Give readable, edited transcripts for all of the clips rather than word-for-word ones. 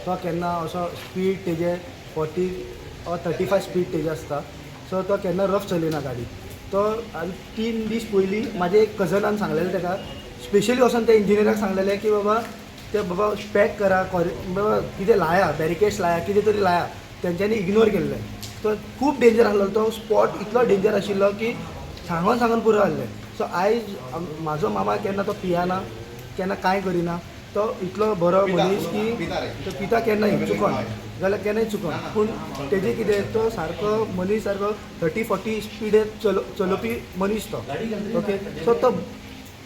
तो केन्ना असो स्पीड तेजे 40 ऑर 35 स्पीड तेजे आसता. सो तो केन्ना रफ चलयना गाडी. तो आनी 3 दीस पयलीं म्हाजे एक कजनान सांगलेलें ताका, स्पेशली वचोन त्या इंजिनियराक सांगलेलें की बाबा ते बाबा पॅक करा, बाबा कितें लाया, बॅरिकेड्स लाया, कितें तरी लाया. तेंच्यांनी इग्नोर केल्लें. तो खूब डेंजर आसलो तो स्पॉट, इतलो डेंजर आशिल्लो की सांगोन सांगोन पुरो जाल्लें. सो आयज म्हाजो मामा केन्ना तो पियाना, केन्ना कांय करिना. तो इतलो बरो मनीस की तो पिता केन्नाय चुकोन जाल्यार केन्नाय चुकोन, पूण तेजें कितें तो सारको मनीस सारको 30-40 स्पिडीर चलोवपी मनीस तो. ओके, सो तो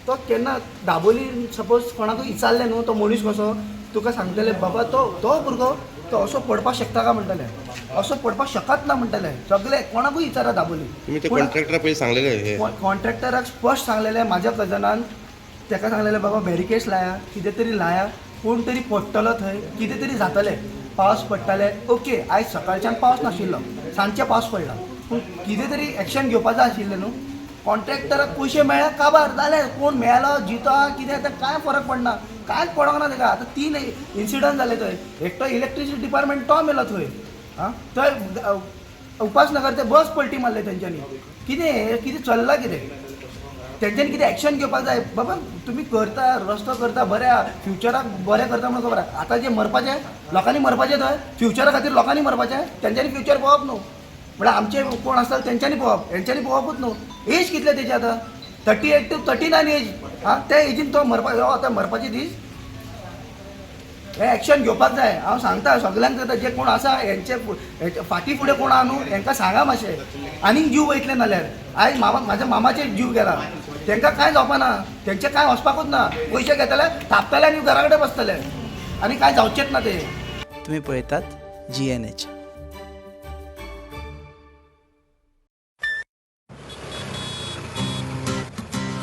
तो केन्ना दाबोली सपोज कोणाकूय विचारलें न्हू तो मनीस कसो तुका सांगतले बाबा तो तो भुरगो तो असो पडपाक शकता काय म्हणटले, असो पडपाक शकत ना म्हणटले. सगळे कोणाकूय विचारा दाबोली. तुम्ही ते कॉन्ट्रॅक्टरा पयलीं सांगलेले हे? कॉन्ट्रॅक्टराक स्पश्ट सांगलेलें, म्हाज्या कजनान ताका सांगलेलें बाबा बॅरिकेड्स लाया, कितें तरी लाया, कोण तरी पडटलो थंय, कितें तरी जातलें. पावस पडटाले, ओके, आयज सकाळच्यान पावस नाशिल्लो, सांजचे पावस पडला, पूण कितें तरी एक्शन घेवपा जाय आशिल्लें न्हू. कॉन्ट्रॅक्टराक पयशे मेळ्ळे काबार जालें, कोण मेलो जितो कितें आतां कांय फरक पडना, कांयच पडोंक ना ताका. आतां 3 इन्सिडंट जाले थंय, एकटो इलेक्ट्रिसिटी डिपार्टमेंट तो मेलो थंय, आं थंय उपासनगर ते बस पलटी मारले तेंच्यांनी. कितें हें कितें चल्लां कितें? तेंच्यांनी कितें एक्शन घेवपाक जाय. बाबा तुमी करता रस्तो करता बरें आहा, फ्युचराक बरें करता म्हणून खबर आहा. आतां जें मरपाचें लोकांनी मरपाचें थंय, फ्युचरा खातीर लोकांनी मरपाचें, तेंच्यांनी फ्युचर पळोवप न्हू. म्हळ्यार आमचे कोण आसता तेंच्यांनी पळोवप, हेंच्यांनी पळोवपूच न्हू. एज कितले तेजी आतां 38 to 39 as. आं त्या एजीन तो मरपा, हो आतां मरपाचे दीस. हे एक्शन घेवपाक जाय. हांव सांगता सगल्यांक आतां जे कोण आसा हेंचे फाटीं फुडें कोण आहा न्हू हेंकां सांगा मातशें, आनीक जीव वयतले नाल्यार. आयज मामा म्हाज्या मामाचेर जीव गेला, तेंकां कांय जावपा ना, तेंचें कांय वचपाकूच ना. पयशे घेतले थापतले आनी घरा कडेन बसतले आनी कांय जावचेंच ना ते. तुम्ही पळयतात GNH.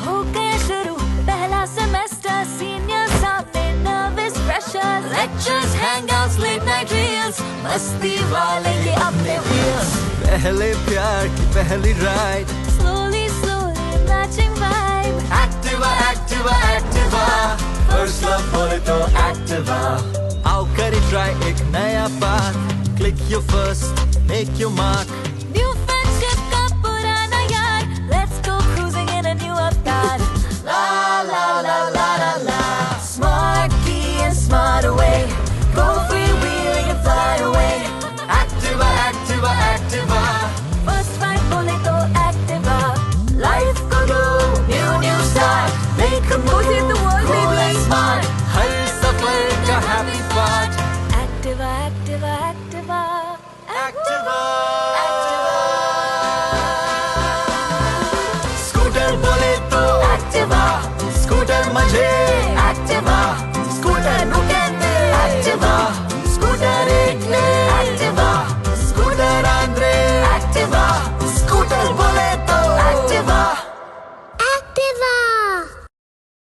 हो गया शुरू पहला सेमेस्टर, सीनियर सामने nervous pressure, lectures, hangouts, late night reels, मस्ती वाले ये अपने व्हील्स. पहले प्यार की पहली ride, slowly slowly matching vibe. Activa Activa Activa, first love बोले तो एक्टिवा. आओ करे ट्राई एक नया path, click your first, make your mark. New friendship का पुराना यार, let's go cruising in a new avatar. La la la.